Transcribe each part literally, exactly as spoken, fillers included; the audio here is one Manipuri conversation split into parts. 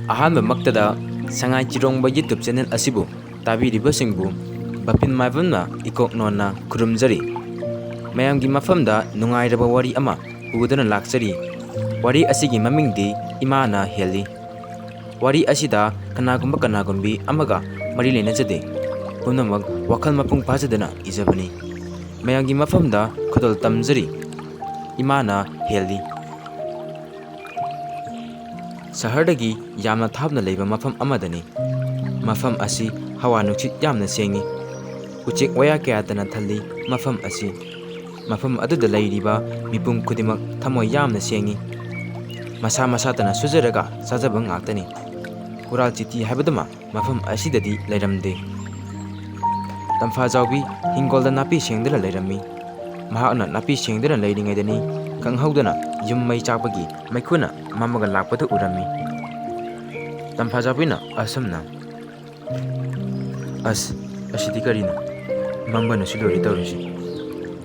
ꯑꯍꯥꯟꯕꯃꯛꯇꯗ ꯁꯉꯥꯏ ꯆꯤꯔꯣꯡꯕ YouTube channel ꯑꯁꯤꯕꯨ ꯇꯥꯕꯤꯔꯤꯕꯁꯤꯡꯕꯨ ꯕꯄꯤꯟ ꯃꯥꯏꯕꯝꯅ ꯏꯀꯣꯛ ꯅꯣꯟꯅ ꯈꯨꯔꯨꯝꯖꯔꯤ꯫ ꯃꯌꯥꯝꯒꯤ ꯃꯐꯝꯗ ꯅꯨꯡꯉꯥꯏꯔꯕ ꯋꯥꯔꯤ ꯑꯃ ꯄꯨꯗꯨꯅ ꯂꯥꯛꯆꯔꯤ꯫ ꯋꯥꯔꯤ ꯑꯁꯤꯒꯤ ꯃꯃꯤꯡꯗꯤ ꯏꯃꯥꯅ ꯍꯦꯜꯂꯤ꯫ ꯋꯥꯔꯤ ꯑꯁꯤꯗ ꯀꯅꯥꯒꯨꯝꯕ ꯀꯅꯥꯒꯨꯝꯕꯤ ꯑꯃꯒ ꯃꯔꯤ ꯂꯩꯅꯖꯗꯦ꯫ ꯄꯨꯝꯅꯃꯛ ꯋꯥꯈꯜ ꯃꯄꯨꯡ ꯐꯥꯖꯗꯅ ꯏꯖꯕꯅꯤ꯫ ꯃꯌꯥꯝꯒꯤ ꯃꯐꯝꯗ ꯈꯨꯗꯣꯜ ꯇꯝꯖꯔꯤ꯫ ꯏꯃꯥꯅ ꯍꯦꯜꯂꯤ꯫ ꯁꯍꯔꯗꯒꯤ ꯌꯥꯝꯅ ꯊꯥꯞꯅ ꯂꯩꯕ ꯃꯐꯝ ꯑꯃꯗꯅꯤ꯫ ꯃꯐꯝ ꯑꯁꯤ ꯍꯋꯥ ꯅꯨꯡꯁꯤꯠ ꯌꯥꯝꯅ ꯁꯦꯡꯏ꯫ ꯎꯆꯦꯛ ꯋꯥꯌꯥ ꯀꯌꯥꯇꯅ ꯊꯜꯂꯤ ꯃꯐꯝ ꯑꯁꯤ꯫ ꯃꯐꯝ ꯑꯗꯨꯗ ꯂꯩꯔꯤꯕ ꯃꯤꯄꯨꯝ ꯈꯨꯗꯤꯡꯃꯛ ꯊꯃꯣꯏ ꯌꯥꯝꯅ ꯁꯦꯡꯏ꯫ ꯃꯁꯥ ꯃꯁꯥꯇꯅ ꯁꯨꯖꯔꯒ ꯆꯥꯖꯕ ꯉꯥꯛꯇꯅꯤ꯫ ꯍꯨꯔꯥꯜ ꯆꯤꯊꯤ ꯍꯥꯏꯕꯗꯨꯃ ꯃꯐꯝ ꯑꯁꯤꯗꯗꯤ ꯂꯩꯔꯝꯗꯦ꯫ ꯇꯝꯐꯥꯖꯥꯎꯕꯤ ꯍꯤꯡꯒꯣꯜꯗ ꯅꯥꯄꯤ ꯁꯦꯡꯗꯨꯅ ꯂꯩꯔꯝꯃꯤ꯫ ꯃꯍꯥꯛꯅ ꯅꯥꯄꯤ ꯁꯦꯡꯗꯨꯅ ꯂꯩꯔꯤꯉꯩꯗꯅꯤ ꯈꯪꯍꯧꯗꯅ ꯌꯨꯝ ꯃꯩ ꯆꯥꯛꯄꯒꯤ ꯃꯩꯈꯨꯅ ꯃꯝꯃꯒ ꯂꯥꯛꯄꯗꯨ ꯎꯔꯝꯃꯤ꯫ ꯇꯝꯐꯥꯖꯥꯎꯕꯤꯅ ꯑꯁꯨꯝꯅ, "ꯑꯁ, ꯑꯁꯤꯗꯤ ꯀꯔꯤꯅꯣ? ꯃꯝꯕꯅꯁꯨ ꯂꯣꯏꯔꯦ ꯇꯧꯔꯤꯁꯤ꯫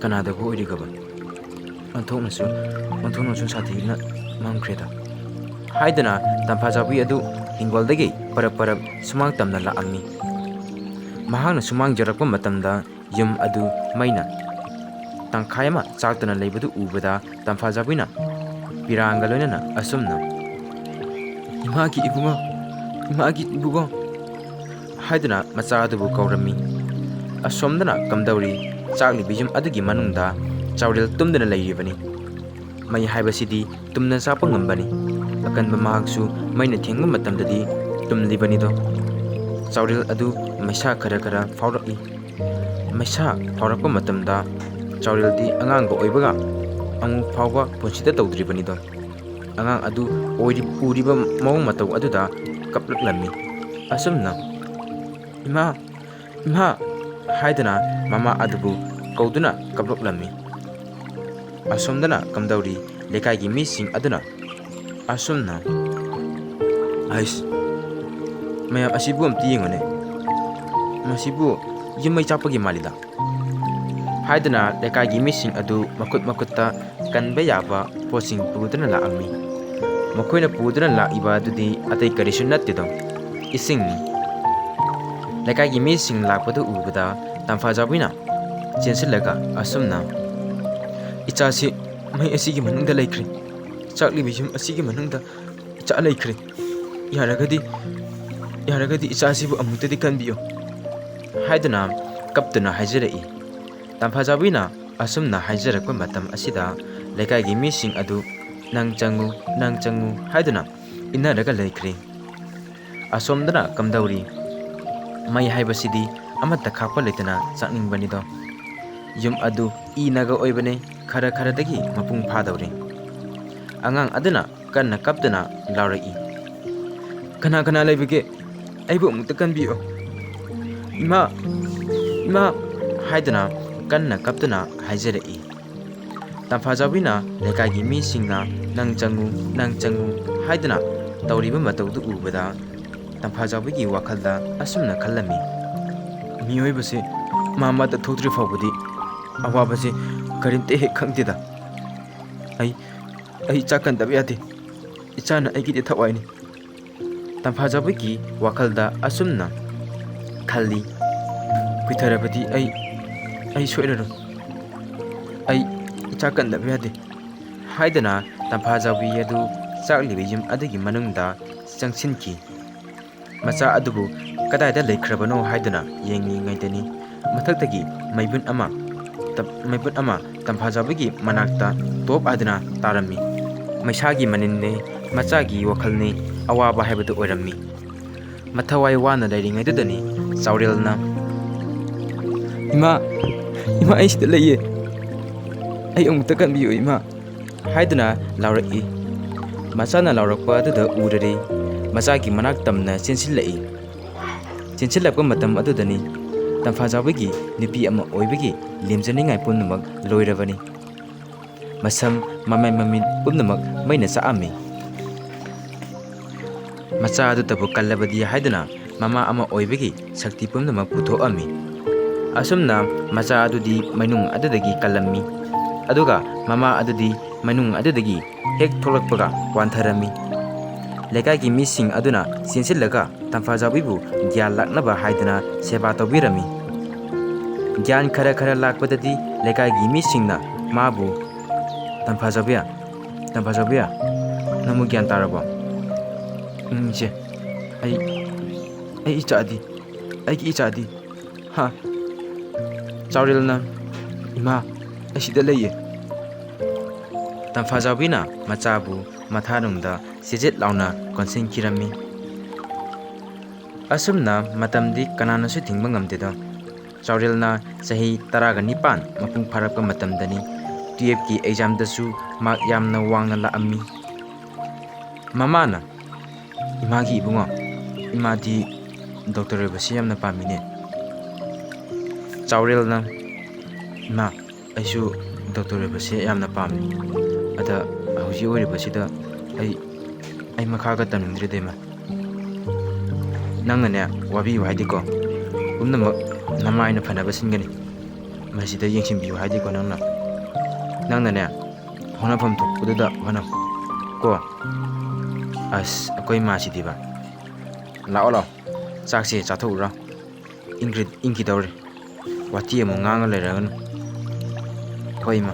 ꯀꯅꯥꯗꯕꯨ ꯑꯣꯏꯔꯤꯒꯕ? ꯑꯣꯟꯊꯣꯛꯅꯁꯨ, ꯑꯣꯟꯊꯣꯛꯅꯁꯨ ꯁꯥꯊꯤꯅ ꯃꯝꯈ꯭ꯔꯦꯗ" ꯍꯥꯏꯗꯨꯅ ꯇꯝꯐꯥꯖꯥꯎꯕꯤ ꯑꯗꯨ ꯍꯤꯡꯒꯣꯜꯗꯒꯤ ꯄꯔꯞ ꯄꯔꯞ ꯁꯨꯃꯥꯡ ꯇꯝꯅ ꯂꯥꯛꯑꯝꯃꯤ꯫ ꯃꯍꯥꯛꯅ ꯁꯨꯃꯥꯡ ꯌꯧꯔꯛꯄ ꯃꯇꯝꯗ ꯌꯨꯝ ꯑꯗꯨ ꯃꯩꯅ ꯇꯪꯈꯥꯏ ꯑꯃ ꯆꯥꯛꯇꯨꯅ ꯂꯩꯕꯗꯨ ꯎꯕꯗ ꯇꯝꯐꯥꯖꯥꯎꯕꯤꯅ ꯄꯤꯔꯥꯡꯒ ꯂꯣꯏꯅꯅ ꯑꯁꯨꯝꯅ, "ꯏꯃꯥꯒꯤ ꯏꯕꯨꯡꯉꯣ, ꯏꯃꯥꯒꯤ ꯏꯕꯨꯡꯉꯣ" ꯍꯥꯏꯗꯨꯅ ꯃꯆꯥ ꯑꯗꯨꯕꯨ ꯀꯧꯔꯝꯃꯤ꯫ ꯑꯁꯣꯝꯗꯅ ꯀꯝꯗꯧꯔꯤ, ꯆꯥꯛꯂꯤꯕꯤ ꯌꯨꯝ ꯑꯗꯨꯒꯤ ꯃꯅꯨꯡꯗ ꯆꯥꯎꯔꯦꯜ ꯇꯨꯝꯗꯨꯅ ꯂꯩꯔꯤꯕꯅꯤ꯫ ꯃꯩ ꯍꯥꯏꯕꯁꯤꯗꯤ ꯇꯨꯝꯅ ꯆꯥꯛꯄ ꯉꯝꯕꯅꯤ꯫ ꯑꯀꯟꯕ ꯃꯍꯥꯛꯁꯨ ꯃꯩꯅ ꯊꯦꯡꯕ ꯃꯇꯝꯗꯗꯤ ꯇꯨꯝꯂꯤꯕꯅꯤꯗꯣ꯫ ꯆꯥꯎꯔꯦꯜ ꯑꯗꯨ ꯃꯩꯁꯥ ꯈꯔ ꯈꯔ ꯐꯥꯎꯔꯛꯏ꯫ ꯃꯩꯁꯥ ꯐꯥꯎꯔꯛꯄ ꯃꯇꯝꯗ ꯆꯥꯎꯔꯦꯜꯗꯤ ꯑꯉꯥꯡꯒ ꯑꯣꯏꯕꯒ ꯑꯃꯨꯛ ꯐꯥꯎꯕ ꯄꯨꯟꯁꯤꯗ ꯇꯧꯗ꯭ꯔꯤꯕꯅꯤꯗꯣ꯫ ꯑꯉꯥꯡ ꯑꯗꯨ ꯑꯣꯏꯔꯤ-, ꯎꯔꯤꯕ ꯃꯑꯣꯡ ꯃꯇꯧ ꯑꯗꯨꯗ ꯀꯞꯂꯛꯂꯝꯃꯤ꯫ ꯑꯁꯨꯝꯅ, "ꯏꯃꯥ, ꯏꯃꯥ" ꯍꯥꯏꯗꯨꯅ ꯃꯃꯥ ꯑꯗꯨꯕꯨ ꯀꯧꯗꯨꯅ ꯀꯞꯂꯛꯂꯝꯃꯤ꯫ ꯑꯁꯣꯝꯗꯅ ꯀꯝꯗꯧꯔꯤ, ꯂꯩꯀꯥꯏꯒꯤ ꯃꯤꯁꯤꯡ ꯑꯗꯨꯅ ꯑꯁꯨꯝꯅ, "ꯍꯩꯁ, ꯃꯌꯥꯝ ꯑꯁꯤꯕꯨ ꯑꯝꯇ ꯌꯦꯡꯉꯨꯅꯦ, ꯃꯁꯤꯕꯨ ꯌꯨꯝ ꯃꯩ ꯆꯥꯛꯄꯒꯤ ꯃꯥꯜꯂꯤꯗ" ꯍꯥꯏꯗꯨꯅ ꯂꯩꯀꯥꯏꯒꯤ ꯃꯤꯁꯤꯡ ꯑꯗꯨ ꯃꯈꯨꯠ ꯃꯈꯨꯠꯇ ꯀꯟꯕ ꯌꯥꯕ ꯄꯣꯠꯁꯤꯡ ꯄꯨꯗꯨꯅ ꯂꯥꯛꯑꯝꯃꯤ꯫ ꯃꯈꯣꯏꯅ ꯄꯨꯗꯨꯅ ꯂꯥꯛꯏꯕ ꯑꯗꯨꯗꯤ ꯑꯇꯩ ꯀꯔꯤꯁꯨ ꯅꯠꯇꯦꯗꯣ, ꯏꯁꯤꯡꯅꯤ꯫ ꯂꯩꯀꯥꯏꯒꯤ ꯃꯤꯁꯤꯡ ꯂꯥꯛꯄꯗꯨ ꯎꯕꯗ ꯇꯝꯐꯥꯖꯥꯎꯕꯤꯅ ꯆꯦꯟꯁꯤꯜꯂꯒ ꯑꯁꯨꯝꯅ, "ꯏꯆꯥꯁꯤ ꯃꯩ ꯑꯁꯤꯒꯤ ꯃꯅꯨꯡꯗ ꯂꯩꯈ꯭ꯔꯦ꯫ ꯆꯥꯛꯂꯤꯕ ꯌꯨꯝ ꯑꯁꯤꯒꯤ ꯃꯅꯨꯡꯗ ꯏꯆꯥ ꯂꯩꯈ꯭ꯔꯦ꯫ ꯌꯥꯔꯒꯗꯤ, ꯌꯥꯔꯒꯗꯤ ꯏꯆꯥꯁꯤꯕꯨ ꯑꯃꯨꯛꯇꯗꯤ ꯀꯟꯕꯤꯌꯨ" ꯍꯥꯏꯗꯨꯅ ꯀꯞꯇꯨꯅ ꯍꯥꯏꯖꯔꯛꯏ꯫ ꯇꯝꯐꯥꯖꯥꯎꯕꯤꯅ ꯑꯁꯨꯝꯅ ꯍꯥꯏꯖꯔꯛꯄ ꯃꯇꯝ ꯑꯁꯤꯗ ꯂꯩꯀꯥꯏꯒꯤ ꯃꯤꯁꯤꯡ ꯑꯗꯨ "ꯅꯪ ꯆꯪꯉꯨ, ꯅꯪ ꯆꯪꯉꯨ" ꯍꯥꯏꯗꯨꯅ ꯏꯟꯅꯔꯒ ꯂꯩꯈ꯭ꯔꯦ꯫ ꯑꯁꯣꯝꯗꯅ ꯀꯝꯗꯧꯔꯤ? ꯃꯩ ꯍꯥꯏꯕꯁꯤꯗꯤ ꯑꯃꯠꯇ ꯈꯥꯛꯄ ꯂꯩꯇꯅ ꯆꯥꯛꯅꯤꯡꯕꯅꯤꯗꯣ꯫ ꯌꯨꯝ ꯑꯗꯨ ꯏꯅꯒ ꯑꯣꯏꯕꯅꯦ, ꯈꯔ ꯈꯔꯗꯒꯤ ꯃꯄꯨꯡ ꯐꯥꯗꯧꯔꯦ꯫ ꯑꯉꯥꯡ ꯑꯗꯨꯅ ꯀꯟꯅ ꯀꯞꯇꯨꯅ ꯂꯥꯎꯔꯛꯏ, "ꯀꯅꯥ ꯀꯅꯥ ꯂꯩꯕꯒꯦ? ꯑꯩꯕꯨ ꯑꯃꯨꯛꯇ ꯀꯟꯕꯤꯌꯨ꯫ ꯏꯃꯥ! ꯏꯃꯥ!" ꯍꯥꯏꯗꯨꯅ ꯀꯟꯅ ꯀꯞꯇꯨꯅ ꯍꯥꯏꯖꯔꯛꯏ꯫ ꯇꯝꯐꯥꯖꯥꯎꯕꯤꯅ ꯂꯩꯀꯥꯏꯒꯤ ꯃꯤꯁꯤꯡꯅ "ꯅꯪ ꯆꯪꯉꯨ, ꯅꯪ ꯆꯪꯉꯨ" ꯍꯥꯏꯗꯨꯅ ꯇꯧꯔꯤꯕ ꯃꯇꯧꯗꯨ ꯎꯕꯗ ꯇꯝꯐꯥꯖꯥꯎꯕꯤꯒꯤ ꯋꯥꯈꯜꯗ ꯑꯁꯨꯝꯅ ꯈꯜꯂꯝꯃꯤ, "ꯃꯤꯑꯣꯏꯕꯁꯤ ꯃꯥ ꯃꯥꯇ ꯊꯣꯛꯇ꯭ꯔꯤ ꯐꯥꯎꯕꯗꯤ ꯑꯋꯥꯕꯁꯤ ꯀꯔꯤꯝꯇ ꯍꯦꯛ ꯈꯪꯗꯦꯗ꯫ ꯑꯩ, ꯑꯩ ꯏꯆꯥ ꯀꯟꯗꯕ ꯌꯥꯗꯦ꯫ ꯏꯆꯥꯅ ꯑꯩꯒꯤꯗꯤ ꯊꯋꯥꯏꯅꯤ"꯫ ꯇꯝꯐꯥꯖꯥꯎꯕꯤꯒꯤ ꯋꯥꯈꯜꯗ ꯑꯁꯨꯝꯅ ꯈꯜꯂꯤ, "ꯀꯨꯏꯊꯔꯕꯗꯤ ꯑꯩ, ꯑꯩ ꯁꯣꯏꯔꯔꯣꯏ꯫ ꯑꯩ ꯏꯆꯥ ꯀꯟꯗꯕ ꯌꯥꯗꯦ" ꯍꯥꯏꯗꯨꯅ ꯇꯝꯐꯥꯖꯥꯎꯕꯤ ꯑꯗꯨ ꯆꯥꯛꯂꯤꯕ ꯌꯨꯝ ꯑꯗꯨꯒꯤ ꯃꯅꯨꯡꯗ ꯆꯪꯁꯤꯟꯈꯤ꯫ ꯃꯆꯥ ꯑꯗꯨꯕꯨ ꯀꯗꯥꯏꯗ ꯂꯩꯈ꯭ꯔꯕꯅꯣ ꯍꯥꯏꯗꯨꯅ ꯌꯦꯡꯂꯤꯉꯩꯗꯅꯤ ꯃꯊꯛꯇꯒꯤ ꯃꯩꯕꯨꯟ ꯑꯃ, ꯇꯞ-, ꯃꯩꯕꯨꯟ ꯑꯃ ꯇꯝꯐꯥꯖꯥꯎꯕꯤꯒꯤ ꯃꯅꯥꯛꯇ ꯇꯣꯞ ꯍꯥꯏꯗꯨꯅ ꯇꯥꯔꯝꯃꯤ꯫ ꯃꯩꯁꯥꯒꯤ ꯃꯅꯤꯟꯅꯤ, ꯃꯆꯥꯒꯤ ꯋꯥꯈꯜꯅꯤ, ꯑꯋꯥꯕ ꯍꯥꯏꯕꯗꯨ ꯑꯣꯏꯔꯝꯃꯤ꯫ ꯃꯊꯋꯥꯏ ꯋꯥꯅ ꯂꯩꯔꯤꯉꯩꯗꯨꯗꯅꯤ ꯆꯥꯎꯔꯦꯜꯅ, "ꯏꯃꯥ, ꯏꯃꯥ, ꯑꯩ ꯁꯤꯗ ꯂꯩꯌꯦ꯫ ꯑꯩ ꯑꯃꯨꯛꯇ ꯀꯟꯕꯤꯌꯨ, ꯏꯃꯥ" ꯍꯥꯏꯗꯨꯅ ꯂꯥꯎꯔꯛꯏ꯫ ꯃꯆꯥꯅ ꯂꯥꯎꯔꯛꯄ ꯑꯗꯨꯗ ꯎꯔꯔꯦ꯫ ꯃꯆꯥꯒꯤ ꯃꯅꯥꯛ ꯇꯝꯅ ꯆꯦꯟꯁꯤꯜꯂꯛꯏ꯫ ꯆꯦꯟꯁꯤꯜꯂꯛꯄ ꯃꯇꯝ ꯑꯗꯨꯗꯅꯤ ꯇꯝꯐꯥꯖꯥꯎꯕꯤꯒꯤ ꯅꯨꯄꯤ ꯑꯃ ꯑꯣꯏꯕꯒꯤ ꯂꯦꯝꯖꯅꯤꯡꯉꯥꯏ ꯄꯨꯝꯅꯃꯛ ꯂꯣꯏꯔꯕꯅꯤ꯫ ꯃꯁꯝ, ꯃꯃꯥꯏ, ꯃꯃꯤꯠ ꯄꯨꯝꯅꯃꯛ ꯃꯩꯅ ꯆꯥꯛꯑꯝꯃꯤ꯫ ꯃꯆꯥ ꯑꯗꯨꯇꯕꯨ ꯀꯜꯂꯕꯗꯤ ꯍꯥꯏꯗꯨꯅ ꯃꯃꯥ ꯑꯃ ꯑꯣꯏꯕꯒꯤ ꯁꯛꯇꯤ ꯄꯨꯝꯅꯃꯛ ꯄꯨꯊꯣꯛꯑꯝꯃꯤ꯫ ꯑꯁꯨꯝꯅ ꯃꯆꯥ ꯑꯗꯨꯗꯤ ꯃꯩꯅꯨꯡ ꯑꯗꯨꯗꯒꯤ ꯀꯜꯂꯝꯃꯤ, ꯑꯗꯨꯒ ꯃꯃꯥ ꯑꯗꯨꯗꯤ ꯃꯅꯨꯡ ꯑꯗꯨꯗꯒꯤ ꯍꯦꯛ ꯊꯣꯛꯂꯛꯄꯒ ꯋꯥꯟꯊꯔꯝꯃꯤ꯫ ꯂꯩꯀꯥꯏꯒꯤ ꯃꯤꯁꯤꯡ ꯑꯗꯨꯅ ꯆꯦꯟꯁꯤꯜꯂꯒ ꯇꯝꯐꯥꯖꯥꯎꯕꯤꯕꯨ ꯒ꯭ꯌꯥꯟ ꯂꯥꯛꯅꯕ ꯍꯥꯏꯗꯨꯅ ꯁꯦꯕꯥ ꯇꯧꯕꯤꯔꯝꯃꯤ꯫ ꯒ꯭ꯌꯥꯟ ꯈꯔ ꯈꯔ ꯂꯥꯛꯄꯗꯗꯤ ꯂꯩꯀꯥꯏꯒꯤ ꯃꯤꯁꯤꯡꯅ ꯃꯥꯕꯨ, "ꯇꯝꯐꯥꯖꯥꯎꯕꯤ, ꯇꯝꯐꯥꯖꯥꯎꯕꯤ, ꯅꯪꯕꯨ ꯒ꯭ꯌꯥꯟ ꯇꯥꯔꯕꯣ?" "ꯎꯝ, ꯏꯆꯦ꯫ ꯑꯩ, ꯑꯩ ꯏꯆꯥꯗꯤ, ꯑꯩꯒꯤ ꯏꯆꯥꯗꯤ?" ꯍꯥ? ꯆꯥꯎꯔꯦꯜꯅ, "ꯏꯃꯥ, ꯑꯩ ꯁꯤꯗ ꯂꯩꯌꯦ꯫" ꯇꯝꯐꯥꯖꯥꯎꯕꯤꯅ ꯃꯆꯥꯕꯨ ꯃꯊꯥꯅꯨꯡꯗ ꯆꯦꯖꯦꯠ ꯂꯥꯎꯅ ꯀꯣꯟꯁꯤꯟꯈꯤꯔꯝꯃꯤ꯫ ꯑꯁꯨꯝꯅ ꯃꯇꯝꯗꯤ ꯀꯅꯥꯅꯁꯨ ꯊꯤꯡꯕ ꯉꯝꯗꯦꯗꯣ꯫ ꯆꯥꯎꯔꯦꯜꯅ ꯆꯍꯤ ꯇꯔꯥꯒ ꯅꯤꯄꯥꯟ ꯃꯄꯨꯡ ꯐꯥꯔꯛꯄ ꯃꯇꯝꯗꯅꯤ꯫ ꯇꯨꯌꯦꯞꯀꯤ ꯑꯦꯛꯖꯥꯝꯗꯁꯨ ꯃꯥꯔꯛ ꯌꯥꯝꯅ ꯋꯥꯡꯅ ꯂꯥꯛꯑꯝꯃꯤ꯫ ꯃꯃꯥꯅ, "ꯏꯃꯥꯒꯤ ꯏꯕꯨꯡꯉꯣ, ꯏꯃꯥꯗꯤ ꯗꯣꯛꯇꯔ ꯑꯣꯏꯕꯁꯤ ꯌꯥꯝꯅ ꯄꯥꯝꯃꯤꯅꯦ꯫" ꯆꯥꯎꯔꯦꯜꯅ, "ꯏꯃꯥ, ꯑꯩꯁꯨ ꯗꯣꯛꯇꯔ ꯑꯣꯏꯕꯁꯦ ꯌꯥꯝꯅ ꯄꯥꯝꯃꯤ꯫ ꯑꯗ ꯍꯧꯖꯤꯛ ꯑꯣꯏꯔꯤꯕꯁꯤꯗ ꯑꯩ, ꯑꯩ ꯃꯈꯥꯒ ꯇꯝꯅꯤꯡꯗ꯭ꯔꯦꯗ, ꯏꯃꯥ꯫ ꯅꯪꯅꯅꯦ, ꯋꯥꯕꯤꯌꯨ ꯍꯥꯏꯗꯦꯀꯣ, ꯄꯨꯝꯅꯃꯛ ꯅꯃꯥꯏꯅ ꯐꯅꯕ ꯁꯤꯟꯒꯅꯤ꯫ ꯃꯁꯤꯗ ꯌꯦꯡꯁꯤꯟꯕꯤꯌꯨ ꯍꯥꯏꯗꯦꯀꯣ ꯅꯪꯅ꯫ ꯅꯪꯅꯅꯦ, ꯍꯣꯠꯅꯐꯝ ꯊꯣꯛꯄꯗꯨꯗ ꯍꯣꯠꯅꯧ ꯀꯣ꯫" ꯑꯁ, ꯑꯩꯈꯣꯏ ꯃꯥꯁꯤꯗꯤꯕ꯫ "ꯂꯥꯛꯑꯣ, ꯂꯥꯛꯑꯣ, ꯆꯥꯛꯁꯦ ꯆꯥꯊꯣꯛꯎꯔꯣ꯫ ꯏꯪꯈ꯭ꯔ-, ꯏꯪꯈꯤꯗꯧꯔꯦ꯫ ꯋꯥꯊꯤ ꯑꯃꯨꯛ ꯉꯥꯡꯉ ꯂꯩꯔꯒꯅꯨ꯫" "ꯍꯣꯏ, ꯏꯃꯥ꯫"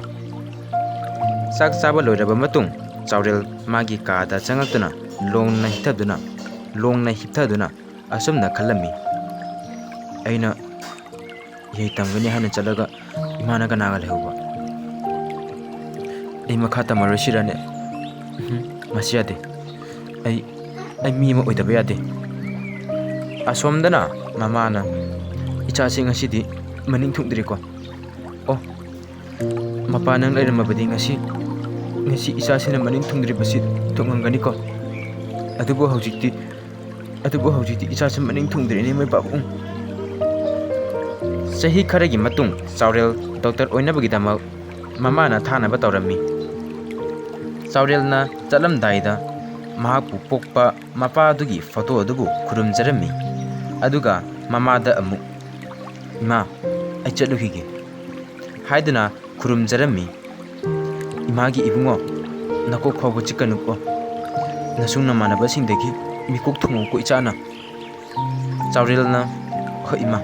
ꯆꯥꯛ ꯆꯥꯕ ꯂꯣꯏꯔꯕ ꯃꯇꯨꯡ, ꯆꯥꯎꯔꯦꯜ ꯃꯥꯒꯤ ꯀꯥꯗ ꯆꯪꯉꯛꯇꯨꯅ ꯂꯣꯡꯅ ꯍꯤꯞꯊꯗꯨꯅ, ꯂꯣꯡꯅ ꯍꯤꯞꯊꯗꯨꯅ ꯑꯁꯨꯝꯅ ꯈꯜꯂꯝꯃꯤ, "ꯑꯩꯅ ꯏꯍꯩ ꯇꯝꯒꯅꯤ ꯍꯥꯏꯅ ꯆꯠꯂꯒ ꯏꯃꯥꯅ ꯀꯅꯥꯒ ꯂꯩꯍꯧꯕ? ꯑꯩ ꯃꯈꯥ ꯇꯝꯃꯔꯣꯏꯁꯤꯔꯅꯦ? ꯎꯝꯍꯨꯝ, ꯃꯁꯤ ꯌꯥꯗꯦ꯫ ꯑꯩ, ꯑꯩ ꯃꯤ ꯑꯃ ꯑꯣꯏꯗꯕ ꯌꯥꯗꯦ꯫" ꯑꯁꯣꯝꯗꯅ ꯃꯃꯥꯅ, "ꯏꯆꯥꯁꯤ ꯉꯁꯤꯗꯤ ꯃꯅꯤꯡ ꯊꯨꯡꯗ꯭ꯔꯤꯀꯣ꯫ ꯑꯣ, ꯃꯄꯥ ꯅꯪ ꯂꯩꯔꯝꯃꯕꯗꯤ ꯉꯁꯤ, ꯉꯁꯤ ꯏꯆꯥꯁꯤꯅ ꯃꯅꯤꯡ ꯊꯨꯡꯗ꯭ꯔꯤꯕꯁꯤ ꯊꯣꯛꯉꯝꯒꯅꯤꯀꯣ꯫ ꯑꯗꯨꯕꯨ ꯍꯧꯖꯤꯛꯇꯤ, ꯑꯗꯨꯕꯨ ꯍꯧꯖꯤꯛꯇꯤ ꯏꯆꯥꯁꯤ ꯃꯅꯤꯡ ꯊꯨꯡꯗ꯭ꯔꯦꯅꯦ, ꯃꯥꯏ ꯄꯥꯕꯨꯡ꯫" ꯆꯍꯤ ꯈꯔꯒꯤ ꯃꯇꯨꯡ ꯆꯥꯎꯔꯦꯜ ꯗꯣꯛꯇꯔ ꯑꯣꯏꯅꯕꯒꯤꯗꯃꯛ ꯃꯃꯥꯅ ꯊꯥꯅꯕ ꯇꯧꯔꯝꯃꯤ꯫ ꯆꯥꯎꯔꯦꯜꯅ ꯆꯠꯂꯝꯗꯥꯏꯗ ꯃꯍꯥꯛꯄꯨ ꯄꯣꯛꯄ ꯃꯄꯥꯗꯨꯒꯤ ꯐꯣꯇꯣ ꯑꯗꯨꯕꯨ ꯈꯨꯔꯨꯝꯖꯔꯝꯃꯤ꯫ ꯑꯗꯨꯒ ꯃꯃꯥꯗ ꯑꯃꯨꯛ, "ꯏꯃꯥ, ꯑꯩ ꯆꯠꯂꯨꯈꯤꯒꯦ" ꯍꯥꯏꯗꯨꯅ ꯈꯨꯔꯨꯝꯖꯔꯝꯃꯤ꯫ "ꯏꯃꯥꯒꯤ ꯏꯕꯨꯡꯉꯣ, ꯅꯀꯣꯛ ꯐꯥꯎꯕ ꯆꯤꯛꯀꯅꯨꯀꯣ꯫ ꯅꯁꯨꯡ ꯅꯃꯥꯟꯅꯕꯁꯤꯡꯗꯒꯤ ꯃꯤꯀꯣꯛ ꯊꯣꯡꯉꯨꯀꯣ ꯏꯆꯥꯅ꯫" ꯆꯥꯎꯔꯦꯜꯅ, "ꯍꯣꯏ ꯏꯃꯥ꯫"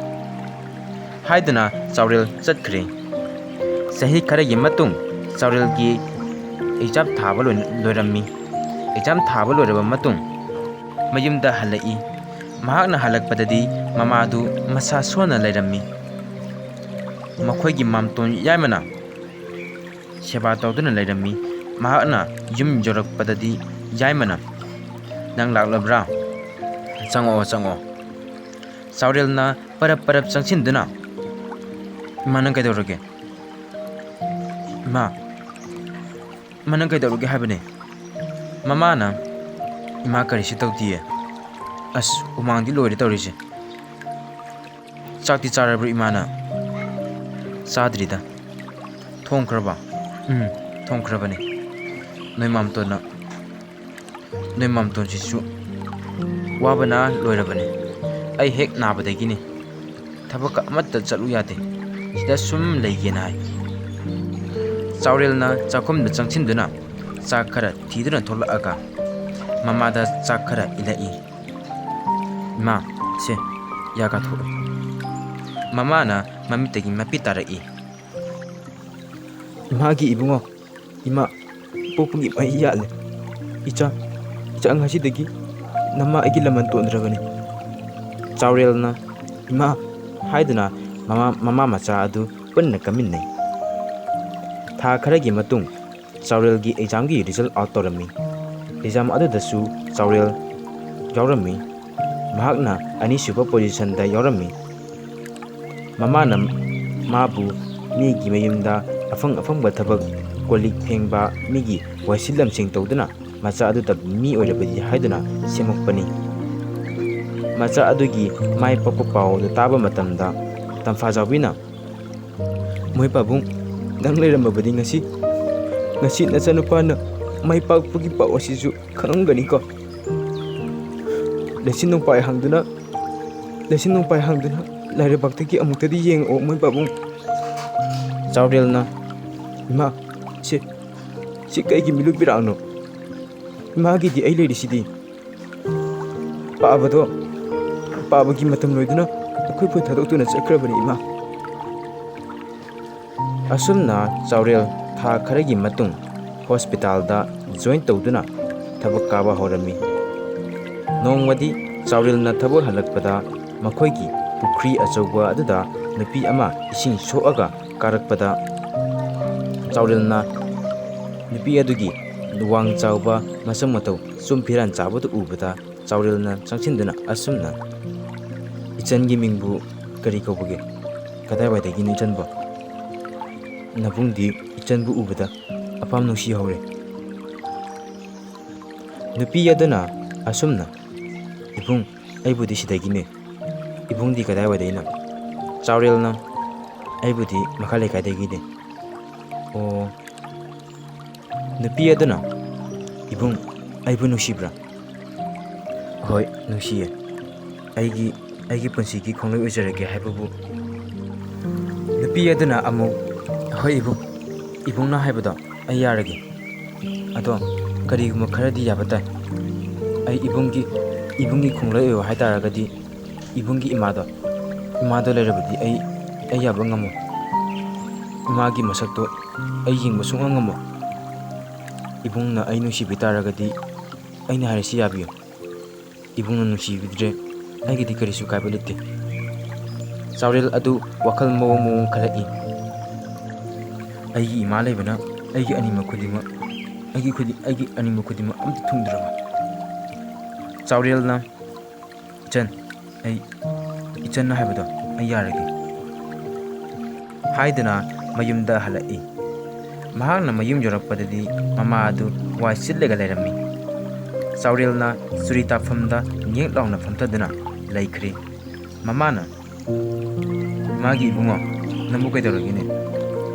ꯍꯥꯏꯗꯨꯅ ꯆꯥꯎꯔꯦꯜ ꯆꯠꯈ꯭ꯔꯦ꯫ ꯆꯍꯤ ꯈꯔꯒꯤ ꯃꯇꯨꯡ ꯆꯥꯎꯔꯦꯜꯒꯤ ꯑꯦꯛꯖꯥꯝ ꯊꯥꯕ ꯂꯣꯏ-, ꯂꯣꯏꯔꯝꯃꯤ꯫ ꯑꯦꯛꯖꯥꯝ ꯊꯥꯕ ꯂꯣꯏꯔꯕ ꯃꯇꯨꯡ ꯃꯌꯨꯝꯗ ꯍꯜꯂꯛꯏ꯫ ꯃꯍꯥꯛꯅ ꯍꯜꯂꯛꯄꯗꯗꯤ ꯃꯃꯥꯗꯨ ꯃꯁꯥ ꯁꯣꯟꯅ ꯂꯩꯔꯝꯃꯤ꯫ ꯃꯈꯣꯏꯒꯤ ꯃꯥꯝꯇꯣꯟ ꯌꯥꯏꯃꯅ ꯁꯦꯕꯥ ꯇꯧꯗꯨꯅ ꯂꯩꯔꯝꯃꯤ꯫ ꯃꯍꯥꯛꯅ ꯌꯨꯝ ꯌꯧꯔꯛꯄꯗꯗꯤ ꯌꯥꯏꯃꯅ, "ꯅꯪ ꯂꯥꯛꯂꯕ꯭ꯔꯥ? ꯆꯪꯉꯛꯑꯣ, ꯆꯪꯉꯛꯑꯣ꯫" ꯆꯥꯎꯔꯦꯜꯅ ꯄꯔꯞ ꯄꯔꯞ ꯆꯪꯁꯤꯟꯗꯨꯅ, "ꯏꯃꯥ, ꯅꯪ ꯀꯩꯗꯧꯔꯒꯦ? ꯏꯃꯥ, ꯏꯃꯥ, ꯅꯪ ꯀꯩꯗꯧꯔꯒꯦ ꯍꯥꯏꯕꯅꯦ?" ꯃꯃꯥꯅ, "ꯏꯃꯥ, ꯀꯔꯤꯁꯨ ꯇꯧꯗꯤꯌꯦ꯫ ꯑꯁ, ꯍꯨꯃꯥꯡꯗꯤ ꯂꯣꯏꯔꯦ ꯇꯧꯔꯤꯁꯦ꯫ ꯆꯥꯛꯇꯤ ꯆꯥꯔꯕ꯭ꯔꯣ ꯏꯃꯥꯅ?" "ꯆꯥꯗ꯭ꯔꯤꯗ꯫ ꯊꯣꯡꯈ꯭ꯔꯕ?" "ꯎꯝ, ꯊꯣꯡꯈ꯭ꯔꯕꯅꯦ꯫ ꯅꯣꯏ ꯃꯥꯝꯇꯣꯟꯅ, ꯅꯣꯏ ꯃꯥꯝꯇꯣꯟꯁꯤꯁꯨ ꯋꯥꯕꯅ ꯂꯣꯏꯔꯕꯅꯦ꯫ ꯑꯩ ꯍꯦꯛ ꯅꯥꯕꯗꯒꯤꯅꯦ ꯊꯕꯛꯀ ꯑꯃꯠꯇ ꯆꯠꯂꯨ ꯌꯥꯗꯦ꯫ ꯁꯤꯗ ꯁꯨꯝ ꯂꯩꯒꯦꯅ ꯍꯥꯏ꯫" ꯆꯥꯎꯔꯦꯜꯅ ꯆꯥꯛꯈꯨꯝꯗ ꯆꯪꯁꯤꯟꯗꯨꯅ ꯆꯥꯛ ꯈꯔ ꯊꯤꯗꯨꯅ ꯊꯣꯛꯂꯛꯑꯒ ꯃꯃꯥꯗ ꯆꯥꯛ ꯈꯔ ꯏꯜꯂꯛꯏ꯫ "ꯏꯃꯥ, ꯁꯦ, ꯌꯥ ꯀꯥꯊꯣꯛꯑꯣ꯫" ꯃꯃꯥꯅ ꯃꯃꯤꯠꯇꯒꯤ ꯃꯄꯤ ꯇꯥꯔꯛꯏ꯫ "ꯏꯃꯥꯒꯤ ꯏꯕꯨꯡꯉꯣ, ꯏꯃꯥ, ꯄꯣꯛꯄꯒꯤ ꯃꯍꯩ ꯌꯥꯜꯂꯦ꯫ ꯏꯆꯥ, ꯏꯆꯥ, ꯉꯁꯤꯗꯒꯤ ꯅꯃꯥ ꯑꯩꯒꯤ ꯂꯃꯟ ꯇꯣꯟꯗ꯭ꯔꯕꯅꯤ꯫" ꯆꯥꯎꯔꯦꯜꯅ, "ꯏꯃꯥ" ꯍꯥꯏꯗꯨꯅ ꯃꯃꯥ, ꯃꯃꯥ ꯃꯆꯥ ꯑꯗꯨ ꯄꯨꯟꯅ ꯀꯝꯃꯤꯟꯅꯩ꯫ ꯊꯥ ꯈꯔꯒꯤ ꯃꯇꯨꯡ ꯆꯥꯎꯔꯦꯜꯒꯤ ꯑꯦꯛꯖꯥꯝꯒꯤ ꯔꯤꯖꯜ ꯑꯥꯎꯠ ꯇꯧꯔꯝꯃꯤ꯫ ꯑꯦꯛꯖꯥꯝ ꯑꯗꯨꯗꯁꯨ ꯆꯥꯎꯔꯦꯜ ꯌꯥꯎꯔꯝꯃꯤ꯫ ꯃꯍꯥꯛꯅ ꯑꯅꯤꯁꯨꯕ ꯄꯣꯖꯤꯁꯟꯗ ꯌꯥꯎꯔꯝꯃꯤ꯫ ꯃꯃꯥꯅ ꯃꯥꯕꯨ ꯃꯤꯒꯤ ꯃꯌꯨꯝꯗ ꯑꯐꯪ ꯑꯐꯪꯕ ꯊꯕꯛ, ꯀꯣꯜ ꯂꯤꯛ ꯐꯦꯡꯕ, ꯃꯤꯒꯤ ꯋꯥꯏꯁꯤꯠ ꯂꯝꯁꯦꯡ ꯇꯧꯗꯨꯅ ꯃꯆꯥ ꯑꯗꯨꯗ ꯃꯤ ꯑꯣꯏꯔꯕꯗꯤ ꯍꯥꯏꯗꯨꯅ ꯁꯦꯝꯃꯛꯄꯅꯤ꯫ ꯃꯆꯥ ꯑꯗꯨꯒꯤ ꯃꯥꯏ ꯄꯥꯛꯄ ꯄꯥꯎ ꯑꯗꯨ ꯇꯥꯕ ꯃꯇꯝꯗ ꯇꯝꯐꯥꯖꯥꯎꯕꯤꯅ, "ꯃꯣꯏ ꯄꯥꯕꯨꯡ, ꯅꯪ ꯂꯩꯔꯝꯃꯕꯗꯤ ꯉꯁꯤ, ꯉꯁꯤ ꯅꯆꯥꯅꯨꯄꯥꯅ ꯃꯥꯏ ꯄꯥꯛꯄꯒꯤ ꯄꯥꯎ ꯑꯁꯤꯁꯨ ꯈꯪꯉꯝꯒꯅꯤꯀꯣ꯫ ꯂꯩꯆꯤꯟ ꯅꯣꯡꯄꯥꯏ ꯍꯥꯡꯗꯨꯅ, ꯂꯩꯆꯤꯟ ꯅꯣꯡꯄꯥꯏ ꯍꯥꯡꯗꯨꯅ ꯂꯥꯏꯔꯩꯕꯥꯛꯇꯒꯤ ꯑꯃꯨꯛꯇꯗꯤ ꯌꯦꯡꯉꯛꯑꯣ ꯃꯣꯏ ꯄꯥꯕꯨꯡ꯫" ꯆꯥꯎꯔꯦꯜꯅ, "ꯏꯃꯥ, ꯁꯦ, ꯁꯤ ꯀꯩꯒꯤ ꯃꯤꯂꯨ ꯄꯤꯔꯥꯡꯅꯣ? ꯏꯃꯥꯒꯤꯗꯤ ꯑꯩ ꯂꯩꯔꯤꯁꯤꯗꯤ꯫ ꯄꯥꯕꯗꯣ, ꯄꯥꯕꯒꯤ ꯃꯇꯝ ꯂꯣꯏꯗꯨꯅ ꯑꯩꯈꯣꯏꯕꯨ ꯊꯥꯗꯣꯛꯇꯨꯅ ꯆꯠꯈ꯭ꯔꯕꯅꯤ, ꯏꯃꯥ꯫ ꯑꯁꯨꯝꯅ ꯆꯥꯎꯔꯦꯜ ꯊꯥ ꯈꯔꯒꯤ ꯃꯇꯨꯡ ꯍꯣꯁꯄꯤꯇꯥꯜꯗ ꯖꯣꯏꯟ ꯇꯧꯗꯨꯅ ꯊꯕꯛ ꯀꯥꯕ ꯍꯧꯔꯝꯃꯤ꯫ ꯅꯣꯡꯃꯗꯤ ꯆꯥꯎꯔꯦꯜꯅ ꯊꯕꯛ ꯍꯜꯂꯛꯄꯗ ꯃꯈꯣꯏꯒꯤ ꯄꯨꯈ꯭ꯔꯤ ꯑꯆꯧꯕ ꯑꯗꯨꯗ ꯅꯨꯄꯤ ꯑꯃ ꯏꯁꯤꯡ ꯁꯣꯛꯑꯒ ꯀꯥꯔꯛꯄꯗ, ꯆꯥꯎꯔꯦꯜꯅ ꯅꯨꯄꯤ ꯑꯗꯨꯒꯤ ꯋꯥꯡ ꯆꯥꯎꯕ, ꯃꯁꯛ ꯃꯇꯧ, ꯆꯨꯝ ꯐꯤꯔꯥꯟ ꯆꯥꯕꯗꯨ ꯎꯕꯗ ꯆꯥꯎꯔꯦꯜꯅ ꯆꯪꯁꯤꯟꯗꯨꯅ ꯑꯁꯨꯝꯅ, "ꯏꯆꯟꯒꯤ ꯃꯤꯡꯕꯨ ꯀꯔꯤ ꯀꯧꯕꯒꯦ? ꯀꯗꯥꯏꯋꯥꯏꯗꯒꯤꯅꯣ ꯏꯆꯟꯕꯣ? ꯅꯕꯨꯡꯗꯤ ꯏꯆꯟꯕꯨ ꯎꯕꯗ ꯑꯄꯥꯝ ꯅꯨꯡꯁꯤ ꯍꯧꯔꯦ꯫" ꯅꯨꯄꯤ ꯑꯗꯨꯅ ꯑꯁꯨꯝꯅ, "ꯏꯕꯨꯡ, ꯑꯩꯕꯨꯗꯤ ꯁꯤꯗꯒꯤꯅꯦ꯫ ꯏꯕꯨꯡꯗꯤ ꯀꯗꯥꯏꯋꯥꯏꯗꯒꯤꯅꯣ?" ꯆꯥꯎꯔꯦꯜꯅ, "ꯑꯩꯕꯨꯗꯤ ꯃꯈꯥ ꯂꯩꯀꯥꯏꯗꯒꯤꯅꯦ꯫" ꯑꯣ꯫ ꯅꯨꯄꯤ ꯑꯗꯨꯅ, "ꯏꯕꯨꯡ, ꯑꯩꯕꯨ ꯅꯨꯡꯁꯤꯕ꯭ꯔꯥ?" "ꯍꯣꯏ, ꯅꯨꯡꯁꯤꯌꯦ꯫ ꯑꯩꯒꯤ, ꯑꯩꯒꯤ ꯄꯨꯟꯁꯤꯒꯤ ꯈꯣꯡꯂꯣꯏ ꯑꯣꯏꯖꯔꯒꯦ ꯍꯥꯏꯕꯕꯨ꯫" ꯅꯨꯄꯤ ꯑꯗꯨꯅ ꯑꯃꯨꯛ, "ꯍꯣꯏ ꯏꯕꯨꯡ, ꯏꯕꯨꯡꯅ ꯍꯥꯏꯕꯗꯣ ꯑꯩ ꯌꯥꯔꯒꯦ꯫ ꯑꯗꯣ ꯀꯔꯤꯒꯨꯝꯕ ꯈꯔꯗꯤ ꯌꯥꯕ ꯇꯥꯏ꯫ ꯑꯩ ꯏꯕꯨꯡꯒꯤ, ꯏꯕꯨꯡꯒꯤ ꯈꯣꯡꯂꯣꯏ ꯑꯣꯏꯌꯣ ꯍꯥꯏ ꯇꯥꯔꯒꯗꯤ ꯏꯕꯨꯡꯒꯤ ꯏꯃꯥꯗꯣ, ꯏꯃꯥꯗꯣ ꯂꯩꯔꯕꯗꯤ ꯑꯩ, ꯑꯩ ꯌꯥꯕ ꯉꯝꯃꯣꯏ꯫ ꯏꯃꯥꯒꯤ ꯃꯁꯛꯇꯣ ꯑꯩ ꯌꯦꯡꯕ ꯁꯨꯡꯉꯝ ꯉꯝꯃꯣꯏ꯫ ꯏꯕꯨꯡꯅ ꯑꯩ ꯅꯨꯡꯁꯤꯕꯤ ꯇꯥꯔꯒꯗꯤ ꯑꯩꯅ ꯍꯥꯏꯔꯤꯁꯤ ꯌꯥꯕꯤꯌꯨ꯫ ꯏꯕꯨꯡꯅ ꯅꯨꯡꯁꯤꯕꯤꯗ꯭ꯔꯦ, ꯑꯩꯒꯤꯗꯤ ꯀꯔꯤꯁꯨ ꯀꯥꯏꯕ ꯂꯩꯇꯦ꯫" ꯆꯥꯎꯔꯦꯜ ꯑꯗꯨ ꯋꯥꯈꯜ ꯃꯑꯣꯡ ꯃꯑꯣꯡ ꯈꯜꯂꯛꯏ꯫ "ꯑꯩꯒꯤ ꯏꯃꯥ ꯂꯩꯕꯅ ꯑꯩꯒꯤ ꯑꯅꯤꯃꯛ ꯈꯨꯗꯤꯡꯃꯛ, ꯑꯩꯒꯤ ꯈꯨꯗꯤꯡ-, ꯑꯩꯒꯤ ꯑꯅꯤꯃꯛ ꯈꯨꯗꯤꯡꯃꯛ ꯑꯝꯇ ꯊꯨꯡꯗ꯭ꯔꯕ꯫" ꯆꯥꯎꯔꯦꯜꯅ, "ꯏꯆꯟ, ꯑꯩ, ꯏꯆꯟꯅ ꯍꯥꯏꯕꯗꯣ ꯑꯩ ꯌꯥꯔꯒꯦ" ꯍꯥꯏꯗꯨꯅ ꯃꯌꯨꯝꯗ ꯍꯜꯂꯛꯏ꯫ ꯃꯍꯥꯛꯅ ꯃꯌꯨꯝ ꯌꯧꯔꯛꯄꯗꯗꯤ ꯃꯃꯥ ꯑꯗꯨ ꯋꯥꯏ ꯁꯤꯠꯂꯒ ꯂꯩꯔꯝꯃꯤ꯫ ꯆꯥꯎꯔꯦꯜꯅ ꯆꯨꯔꯤ ꯇꯥꯐꯝꯗ ꯅꯦꯛ ꯂꯥꯎꯅ ꯐꯝꯊꯗꯨꯅ ꯂꯩꯈ꯭ꯔꯦ꯫ ꯃꯃꯥꯅ, "ꯏꯃꯥꯒꯤ ꯏꯕꯨꯡꯉꯣ, ꯅꯪꯕꯨ ꯀꯩꯗꯧꯔꯒꯦꯅꯦ?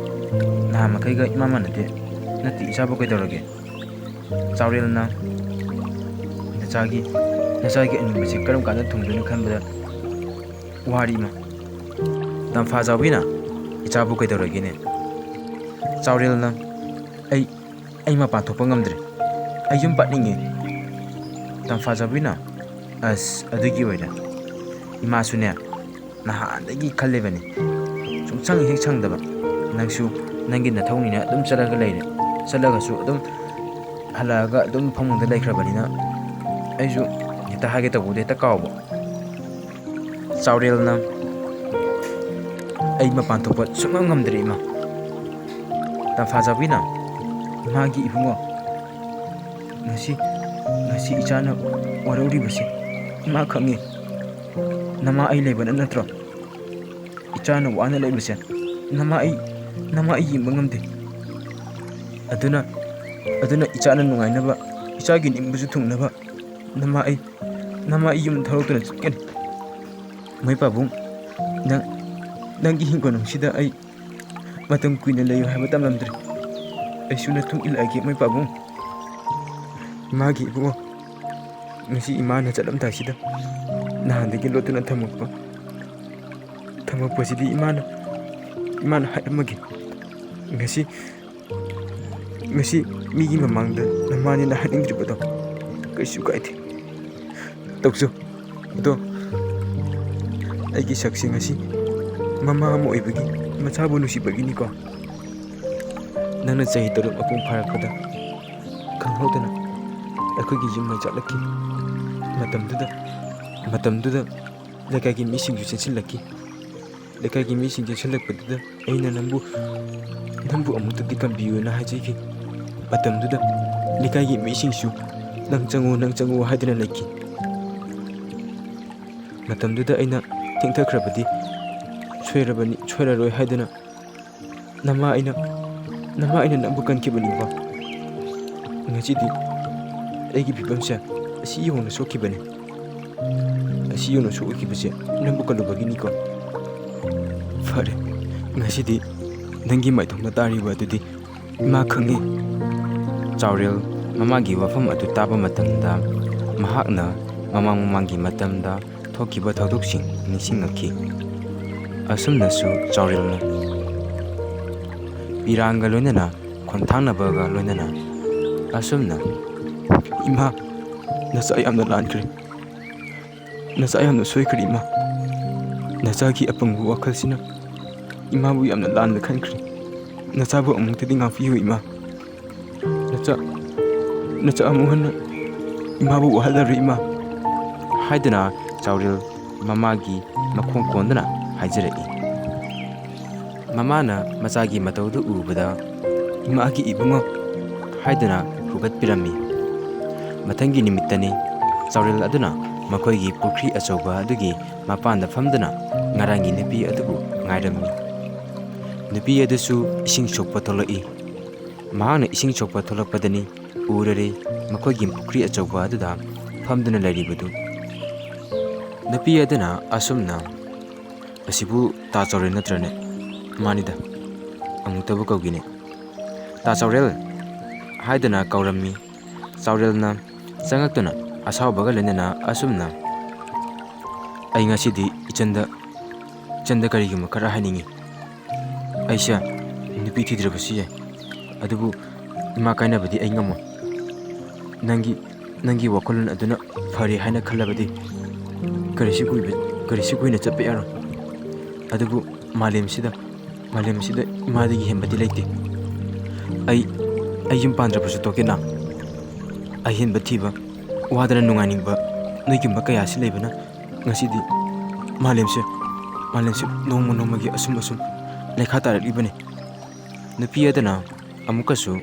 ꯅꯍꯥꯟ ꯃꯈꯩꯒ ꯏꯃꯥꯟ ꯃꯥꯟꯅꯗꯦ꯫ ꯅꯠꯇꯦ, ꯏꯆꯥꯕꯨ ꯀꯩꯗꯧꯔꯒꯦ?" ꯆꯥꯎꯔꯦꯜꯅ, "ꯅꯆꯥꯒꯤ, ꯅꯆꯥꯒꯤ ꯑꯅꯤꯡꯕꯁꯦ ꯀꯔꯝ ꯀꯥꯟꯗ ꯊꯨꯡꯗꯣꯏꯅꯣ ꯈꯟꯕꯗ ꯋꯥꯔꯤ ꯏꯃꯥ꯫" ꯇꯝꯐꯥ ꯆꯥꯎꯕꯤꯅ, "ꯏꯆꯥꯕꯨ ꯀꯩꯗꯧꯔꯒꯦꯅꯦ?" ꯆꯥꯎꯔꯦꯜꯅ, "ꯑꯩ, ꯑꯩ ꯃꯄꯥꯟ ꯊꯣꯛꯄ ꯉꯝꯗ꯭ꯔꯦ꯫ ꯑꯩ ꯌꯨꯝ ꯄꯥꯟꯅꯤꯡꯉꯦ꯫ ꯇꯝꯐꯥꯖꯥꯎꯕꯤꯅ, "ꯑꯁ, ꯑꯗꯨꯒꯤ ꯑꯣꯏꯔꯦ꯫ ꯏꯃꯥꯁꯨꯅꯦ, ꯅꯍꯥꯟꯗꯒꯤ ꯈꯜꯂꯤꯕꯅꯤ꯫ ꯁꯨꯡꯁꯪ ꯍꯦꯛ ꯁꯪꯗꯕ꯫ ꯅꯪꯁꯨ ꯅꯪꯒꯤ ꯅꯊꯧꯅꯤꯅ ꯑꯗꯨꯝ ꯆꯠꯂꯒ ꯂꯩꯔꯦ꯫ ꯆꯠꯂꯒꯁꯨ ꯑꯗꯨꯝ ꯍꯜꯂꯛꯑꯒ ꯑꯗꯨꯝ ꯐꯃꯨꯡꯗ ꯂꯩꯈ꯭ꯔꯕꯅꯤꯅ ꯑꯩꯁꯨ ꯍꯦꯛꯇ ꯍꯥꯏꯒꯦ ꯇꯧꯕꯗ ꯍꯦꯛꯇ ꯀꯥꯎꯕ꯫" ꯆꯥꯎꯔꯦꯜꯅ, "ꯑꯩ ꯃꯄꯥꯟ ꯊꯣꯛꯄ ꯁꯨꯡꯉꯝ ꯉꯝꯗ꯭ꯔꯦ, ꯏꯃꯥ꯫" ꯇꯝꯐꯥꯖꯥꯎꯕꯤꯅ, "ꯏꯃꯥꯒꯤ ꯏꯕꯨꯡꯉꯣ, ꯉꯁꯤ, ꯉꯁꯤ ꯏꯆꯥꯅ ꯋꯥꯔꯧꯔꯤꯕꯁꯦ ꯏꯃꯥ ꯈꯪꯉꯤ꯫ ꯅꯃꯥ ꯑꯩ ꯂꯩꯕꯅ ꯅꯠꯇ꯭ꯔꯣ? ꯏꯆꯥꯅ ꯋꯥꯅ ꯂꯩꯕꯁꯦ ꯅꯃꯥ ꯑꯩ, ꯅꯃꯥ ꯑꯩ ꯌꯦꯡꯕ ꯉꯝꯗꯦ꯫ ꯑꯗꯨꯅ, ꯑꯗꯨꯅ ꯏꯆꯥꯅ ꯅꯨꯡꯉꯥꯏꯅꯕ, ꯏꯆꯥꯒꯤ ꯅꯤꯡꯕꯁꯨ ꯊꯨꯡꯅꯕ ꯅꯃꯥ ꯑꯩ, ꯅꯃꯥ ꯑꯩ ꯌꯨꯝ ꯊꯥꯗꯣꯛꯇꯨꯅ ꯆꯠꯀꯅꯤ꯫ ꯃꯣꯏ ꯄꯥꯕꯨꯡ, ꯅꯪ, ꯅꯪꯒꯤ ꯍꯤꯡꯒꯣꯜꯅꯨꯡꯁꯤꯗ ꯑꯩ ꯃꯇꯝ ꯀꯨꯏꯅ ꯂꯩꯌꯨ ꯍꯥꯏꯕ ꯇꯝꯂꯝꯗ꯭ꯔꯦ꯫ ꯑꯩꯁꯨ ꯅꯇꯨꯡ ꯏꯜꯂꯛꯑꯒꯦ, ꯃꯣꯏ ꯄꯥꯕꯨꯡ꯫" ꯏꯃꯥꯒꯤ ꯏꯕꯨꯡꯉꯣ, ꯉꯁꯤ ꯏꯃꯥꯅ ꯆꯠꯂꯝꯗꯥꯏꯁꯤꯗ ꯅꯍꯥꯟꯗꯒꯤ ꯂꯣꯠꯇꯨꯅ ꯊꯝꯃꯛꯄ, ꯊꯝꯃꯛꯄꯁꯤꯗꯤ ꯏꯃꯥꯅ, ꯏꯃꯥꯅ ꯍꯥꯏꯔꯝꯃꯒꯦ꯫ ꯉꯁꯤ, ꯉꯁꯤ ꯃꯤꯒꯤ ꯃꯃꯥꯡꯗ ꯅꯃꯥꯅꯦꯅ ꯍꯥꯏꯅꯤꯡꯗ꯭ꯔꯤꯕꯗꯣ ꯀꯩꯁꯨ ꯀꯥꯏꯗꯦ꯫ ꯇꯧꯖꯧ꯫ ꯑꯗꯣ ꯑꯩꯒꯤ ꯁꯛꯁꯦ ꯉꯁꯤ ꯃꯃꯥ ꯑꯃ ꯑꯣꯏꯕꯒꯤ, ꯃꯆꯥꯕꯨ ꯅꯨꯡꯁꯤꯕꯒꯤꯅꯤꯀꯣ꯫ ꯅꯪꯅ ꯆꯍꯤ ꯇꯔꯨꯛ ꯃꯄꯨꯡ ꯐꯥꯔꯛꯄꯗ ꯈꯪꯍꯧꯗꯅ ꯑꯩꯈꯣꯏꯒꯤ ꯌꯨꯝ ꯃꯩ ꯆꯥꯛꯂꯛꯈꯤ꯫ ꯃꯇꯝꯗꯨꯗ, ꯃꯇꯝꯗꯨꯗ ꯂꯩꯀꯥꯏꯒꯤ ꯃꯤꯁꯤꯡꯁꯨ ꯆꯦꯟꯁꯤꯜꯂꯛꯈꯤ꯫ ꯂꯩꯀꯥꯏꯒꯤ ꯃꯤꯁꯤꯡ ꯆꯦꯟꯁꯤꯜꯂꯛꯄꯗꯨꯗ ꯑꯩꯅ ꯅꯪꯕꯨ, ꯅꯪꯕꯨ ꯑꯃꯨꯛꯇꯗꯤ ꯀꯟꯕꯤꯌꯨꯅ ꯍꯥꯏꯖꯈꯤ꯫ ꯃꯇꯝꯗꯨꯗ ꯂꯩꯀꯥꯏꯒꯤ ꯃꯤꯁꯤꯡꯁꯨ "ꯅꯪ ꯆꯪꯉꯨ, ꯅꯪ ꯆꯪꯉꯨ" ꯍꯥꯏꯗꯨꯅ ꯂꯩꯈꯤ꯫ ꯃꯇꯝꯗꯨꯗ ꯑꯩꯅ ꯊꯦꯡꯊꯈ꯭ꯔꯕꯗꯤ ꯁꯣꯏꯔꯕꯅꯤ, ꯁꯣꯏꯔꯔꯣꯏ ꯍꯥꯏꯗꯨꯅ ꯅꯃꯥ ꯑꯩꯅ, ꯅꯃꯥ ꯑꯩꯅ ꯅꯪꯕꯨ ꯀꯟꯈꯤꯕꯅꯤꯀꯣ꯫ ꯉꯁꯤꯗꯤ ꯑꯩꯒꯤ ꯐꯤꯕꯝꯁꯦ ꯑꯁꯤ ꯌꯧꯅ ꯁꯣꯛꯈꯤꯕꯅꯤ꯫ ꯑꯁꯤ ꯌꯧꯅ ꯁꯣꯛꯈꯤꯕꯁꯦ ꯅꯪꯕꯨ ꯀꯜꯂꯨꯕꯒꯤꯅꯤꯀꯣ꯫ ꯐꯔꯦ, ꯉꯁꯤꯗꯤ ꯅꯪꯒꯤ ꯃꯥꯏꯊꯣꯡꯗ ꯇꯥꯔꯤꯕ ꯑꯗꯨꯗꯤ ꯏꯃꯥ ꯈꯪꯉꯤ꯫ ꯆꯥꯎꯔꯦꯜ ꯃꯃꯥꯒꯤ ꯋꯥꯐꯝ ꯑꯗꯨ ꯇꯥꯕ ꯃꯇꯝꯗ ꯃꯍꯥꯛꯅ ꯃꯃꯥꯡ ꯃꯃꯥꯡꯒꯤ ꯃꯇꯝꯗ ꯊꯣꯛꯈꯤꯕ ꯊꯧꯗꯣꯛꯁꯤꯡ ꯅꯤꯡꯁꯤꯡꯂꯛꯈꯤ꯫ ꯑꯁꯨꯝꯅꯁꯨ ꯆꯥꯎꯔꯦꯜꯅ ꯄꯤꯔꯥꯡꯒ ꯂꯣꯏꯅꯅ ꯈꯣꯟꯊꯥꯡꯅꯕꯒ ꯂꯣꯏꯅꯅ ꯑꯁꯨꯝꯅ, "ꯏꯃꯥ, ꯅꯆꯥ ꯌꯥꯝꯅ ꯂꯥꯟꯈ꯭ꯔꯦ꯫ ꯅꯆꯥ ꯌꯥꯝꯅ ꯁꯣꯏꯈ꯭ꯔꯦ, ꯏꯃꯥ꯫ ꯅꯆꯥꯒꯤ ꯑꯄꯪꯕ ꯋꯥꯈꯜꯁꯤꯅ ꯏꯃꯥꯕꯨ ꯌꯥꯝꯅ ꯂꯥꯟꯅ ꯈꯟꯈ꯭ꯔꯦ꯫ ꯅꯆꯥꯕꯨ ꯑꯃꯨꯛꯇꯗꯤ ꯉꯥꯛꯄꯤꯌꯨ, ꯏꯃꯥ꯫ ꯅꯆꯥ, ꯅꯆꯥ ꯑꯃꯨꯛ ꯍꯟꯅ ꯏꯃꯥꯕꯨ ꯋꯥꯍꯜꯂꯔꯣꯏ, ꯏꯃꯥ," ꯍꯥꯏꯗꯨꯅ ꯆꯥꯎꯔꯦꯜ ꯃꯃꯥꯒꯤ ꯃꯈꯣꯡ ꯀꯣꯟꯗꯨꯅ ꯍꯥꯏꯖꯔꯛꯏ꯫ ꯃꯃꯥꯅ ꯃꯆꯥꯒꯤ ꯃꯇꯧꯗꯨ ꯎꯕꯗ, "ꯏꯃꯥꯒꯤ ꯏꯕꯨꯡꯉꯣ" ꯍꯥꯏꯗꯨꯅ ꯍꯨꯒꯠꯄꯤꯔꯝꯃꯤ꯫ ꯃꯊꯪꯒꯤ ꯅꯨꯃꯤꯠꯇꯅꯤ, ꯆꯥꯎꯔꯦꯜ ꯑꯗꯨꯅ ꯃꯈꯣꯏꯒꯤ ꯄꯨꯈ꯭ꯔꯤ ꯑꯆꯧꯕ ꯑꯗꯨꯒꯤ ꯃꯄꯥꯟꯗ ꯐꯝꯗꯨꯅ ꯉꯔꯥꯡꯒꯤ ꯅꯨꯄꯤ ꯑꯗꯨꯕꯨ ꯉꯥꯏꯔꯝꯃꯤ꯫ ꯅꯨꯄꯤ ꯑꯗꯨꯁꯨ ꯏꯁꯤꯡ ꯁꯣꯛꯄ ꯊꯣꯛꯂꯛꯏ꯫ ꯃꯍꯥꯛꯅ ꯏꯁꯤꯡ ꯁꯣꯛꯄ ꯊꯣꯛꯂꯛꯄꯗꯅꯤ ꯎꯔꯔꯦ ꯃꯈꯣꯏꯒꯤ ꯄꯨꯈ꯭ꯔꯤ ꯑꯆꯧꯕ ꯑꯗꯨꯗ ꯐꯝꯗꯨꯅ ꯂꯩꯔꯤꯕꯗꯨ꯫ ꯅꯨꯄꯤ ꯑꯗꯨꯅ ꯑꯁꯨꯝꯅ, "ꯑꯁꯤꯕꯨ ꯇꯥ ꯆꯥꯎꯔꯦꯜ ꯅꯠꯇ꯭ꯔꯅꯦ?" "ꯃꯥꯅꯤꯗ, ꯑꯃꯨꯛꯇꯕꯨ ꯀꯧꯒꯤꯅꯦ꯫ ꯇꯥ ꯆꯥꯎꯔꯦꯜ" ꯍꯥꯏꯗꯨꯅ ꯀꯧꯔꯝꯃꯤ꯫ ꯆꯥꯎꯔꯦꯜꯅ ꯆꯪꯉꯛꯇꯨꯅ ꯑꯁꯥꯎꯕꯒ ꯂꯣꯏꯅꯅ ꯑꯁꯨꯝꯅ, "ꯑꯩ ꯉꯁꯤꯗꯤ ꯏꯆꯟꯗ, ꯏꯆꯟꯗ ꯀꯔꯤꯒꯨꯝꯕ ꯈꯔ ꯍꯥꯏꯅꯤꯡꯉꯤ꯫ ꯑꯩꯁꯦ ꯅꯨꯄꯤ ꯊꯤꯗ꯭ꯔꯕꯁꯨ ꯌꯥꯏ, ꯑꯗꯨꯕꯨ ꯏꯃꯥ ꯀꯥꯏꯅꯕꯗꯤ ꯑꯩ ꯉꯝꯃꯣꯏ꯫ ꯅꯪꯒꯤ, ꯅꯪꯒꯤ ꯋꯥꯈꯜꯂꯣꯟ ꯑꯗꯨꯅ ꯐꯔꯦ ꯍꯥꯏꯅ ꯈꯜꯂꯕꯗꯤ ꯀꯔꯤꯁꯨ ꯀꯨꯏꯕ, ꯀꯔꯤꯁꯨ ꯀꯨꯏꯅ ꯆꯠꯄ ꯌꯥꯔꯣꯏ꯫ ꯑꯗꯨꯕꯨ ꯃꯥꯂꯦꯝꯁꯤꯗ, ꯃꯥꯂꯦꯝꯁꯤꯗ ꯏꯃꯥꯗꯒꯤ ꯍꯦꯟꯕꯗꯤ ꯂꯩꯇꯦ꯫ ꯑꯩ, ꯑꯩ ꯌꯨꯝ ꯄꯥꯟꯗ꯭ꯔꯕꯁꯨ ꯇꯣꯛꯀꯦꯅ꯫ ꯑꯍꯦꯟꯕ ꯊꯤꯕ, ꯋꯥꯗꯅ ꯅꯨꯡꯉꯥꯏꯅꯤꯡꯕ ꯅꯣꯏꯒꯨꯝꯕ ꯀꯌꯥꯁꯤ ꯂꯩꯕꯅ ꯉꯁꯤꯗꯤ ꯃꯥꯂꯦꯝꯁꯦ, ꯃꯥꯂꯦꯝꯁꯦ ꯅꯣꯡꯃ ꯅꯣꯡꯃꯒꯤ ꯑꯁꯨꯝ ꯑꯁꯨꯝ ꯂꯩꯈꯥ ꯇꯥꯔꯛꯂꯤꯕꯅꯤ꯫" ꯅꯨꯄꯤ ꯑꯗꯨꯅ ꯑꯃꯨꯛꯀꯁꯨ,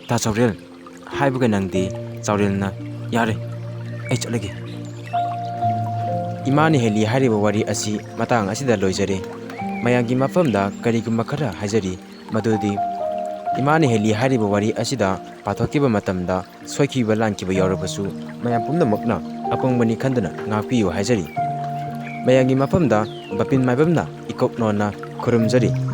"ꯇꯥ ꯆꯥꯎꯔꯦꯜ" ꯍꯥꯏꯕꯒ ꯅꯪꯗꯦ꯫ ꯆꯥꯎꯔꯦꯜꯅ, "ꯌꯥꯔꯦ, ꯑꯩ ꯆꯠꯂꯒꯦ꯫" ꯏꯃꯥꯅ ꯍꯦꯜꯂꯤ ꯍꯥꯏꯔꯤꯕ ꯋꯥꯔꯤ ꯑꯁꯤ ꯃꯇꯥꯡ ꯑꯁꯤꯗ ꯂꯣꯏꯖꯔꯦ꯫ ꯃꯌꯥꯝꯒꯤ ꯃꯐꯝꯗ ꯀꯔꯤꯒꯨꯝꯕ ꯈꯔ ꯍꯥꯏꯖꯔꯤ, ꯃꯗꯨꯗꯤ ꯏꯃꯥꯅ ꯍꯦꯜꯂꯤ ꯍꯥꯏꯔꯤꯕ ꯋꯥꯔꯤ ꯑꯁꯤꯗ ꯄꯥꯊꯣꯛꯈꯤꯕ ꯃꯇꯝꯗ ꯁꯣꯏꯈꯤꯕ ꯂꯥꯟꯈꯤꯕ ꯌꯥꯎꯔꯕꯁꯨ ꯃꯌꯥꯝ ꯄꯨꯝꯅꯃꯛꯅ ꯑꯄꯪꯕꯅꯤ ꯈꯟꯗꯨꯅ ꯉꯥꯛꯄꯤꯌꯨ ꯍꯥꯏꯖꯔꯤ꯫ ꯃꯌꯥꯝꯒꯤ ꯃꯐꯝꯗ ꯕꯄꯤꯟ ꯃꯥꯏꯕꯝꯅ ꯏꯀꯣꯛ ꯅꯣꯟꯅ ꯈꯨꯔꯨꯝꯖꯔꯤ꯫